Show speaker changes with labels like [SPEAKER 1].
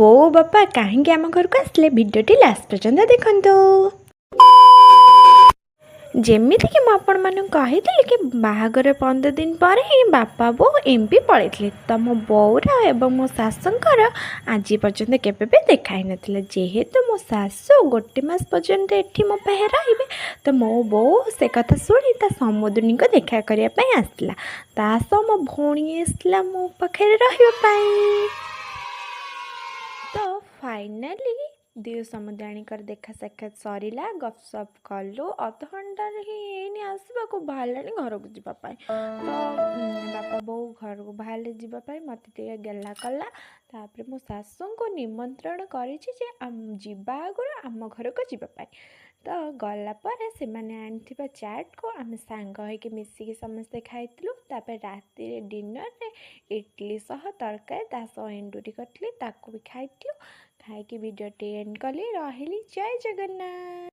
[SPEAKER 1] ବୋଉ ବାପା କାହିଁକି ଆମ ଘରକୁ ଆସିଲେ, ଭିଡ଼ିଓଟି ଲାଷ୍ଟ ପର୍ଯ୍ୟନ୍ତ ଦେଖନ୍ତୁ। ଯେମିତିକି ମୁଁ ଆପଣମାନଙ୍କୁ କହିଥିଲି କି ବାହାଘର 15 ଦିନ ପରେ ହିଁ ବାପା ବୋଉ ଏମ୍ପି ପଳେଇଥିଲେ। ତ ମୋ ବୋଉର ଏବଂ ମୋ ଶାଶୁଙ୍କର ଆଜି ପର୍ଯ୍ୟନ୍ତ କେବେ ବି ଦେଖା ହେଇନଥିଲା। ଯେହେତୁ ମୋ ଶାଶୁ ଗୋଟେ ମାସ ପର୍ଯ୍ୟନ୍ତ ଏଠି ମୋ ପାଖରେ ରହିବେ, ତ ମୋ ବୋଉ ସେ କଥା ଶୁଣି ତା ସମୁଦୁଣୀଙ୍କୁ ଦେଖା କରିବା ପାଇଁ ଆସିଥିଲା। ତା ସହ ମୋ ଭଉଣୀ ଆସିଥିଲା ମୋ ପାଖରେ ରହିବା ପାଇଁ। ତ ଫାଇନାଲି ଦିଉ ସମୁଦାଣୀଙ୍କର ଦେଖା ସାକ୍ଷାତ ସରିଲା, ଗପସପ କଲୁ। ଅଧଘଣ୍ଟାରେ ହିଁ ହେଇନି ଆସିବାକୁ, ବାହାରିଲାଣି ଘରକୁ ଯିବା ପାଇଁ। ତ ବାପା ବୋଉ ଘରକୁ ବାହାରିଲେ ଯିବା ପାଇଁ, ମୋତେ ଟିକେ ଗେହ୍ଲା କଲା। ତାପରେ ମୋ ଶାଶୁଙ୍କୁ ନିମନ୍ତ୍ରଣ କରିଛି ଯେ ଯିବା ଆଗରୁ ଆମ ଘରକୁ ଯିବା ପାଇଁ। ତ ଗଲା ପରେ ସେମାନେ ଆଣିଥିବା ଚାଟ୍କୁ ଆମେ ସାଙ୍ଗ ହେଇକି ମିଶିକି ସମସ୍ତେ ଖାଇଥିଲୁ। ତାପରେ ରାତିରେ ଡିନରରେ ଇଡ଼ଲି ସହ ତରକାରୀ, ତା ସହ ଏଣ୍ଡୁରି କରିଥିଲି, ତାକୁ ବି ଖାଇଥିଲୁ। ଖାଇକି ଭିଡ଼ିଓଟି ଏଣ୍ଡ କଲି। ରହିଲି, ଜୟ ଜଗନ୍ନାଥ।